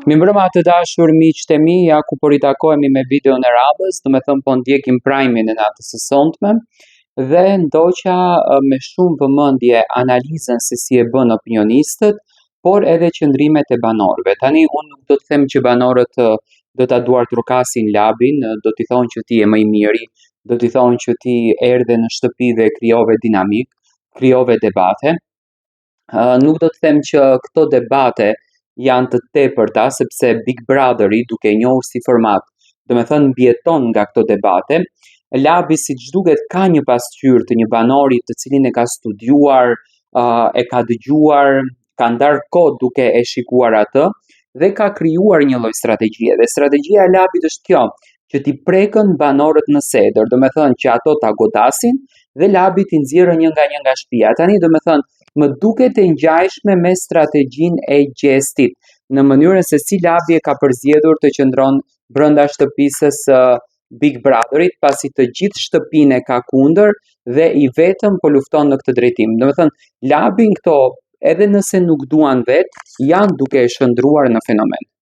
Mirëmbrëma të dashur miqtë e mi, ja ku po ritakohemi me videon e radhës, domethënë po ndjekim prime-in e natës së sontme dhe ndoqa me shumë vëmendje analizën se si e bënë opinionistët, por edhe qëndrimet e banorëve. Tani unë nuk do të them që banorët do ta duartrokasin Labin, do t'i thonë që ti je më i miri, do t'i thonë që ti erdhe në shtëpi dhe krijove dinamikë, krijove debate. Nuk do të them që këto debate janë të tepërta, sepse Big Brotheri, duke e njohur si format, domethënë mbijeton nga këto debate. Labi siç duket ka një pasqyrë të një banori të cilin e ka studiuar, e ka dëgjuar, ka ndarë kohë duke e shikuar atë dhe ka krijuar një lloj strategjie. Dhe strategjia e Labit është kjo, që t'i prekën banorët në sedër, domethënë që ato ta godasin dhe Labi t'i nxjerrë një nga një nga shtëpia. Tani domethënë më duket e ngjashme me strategjinë e Gjestit, në mënyrën se si Labi e ka përzgjedhur të qëndron brenda shtëpisë së Big Brotherit, pasi të gjithë shtëpinë e ka kundër dhe i vetëm po lufton në këtë drejtim. Domethënë, Labin këto, edhe nëse nuk duan vetë, janë duke e shndërruar në fenomen.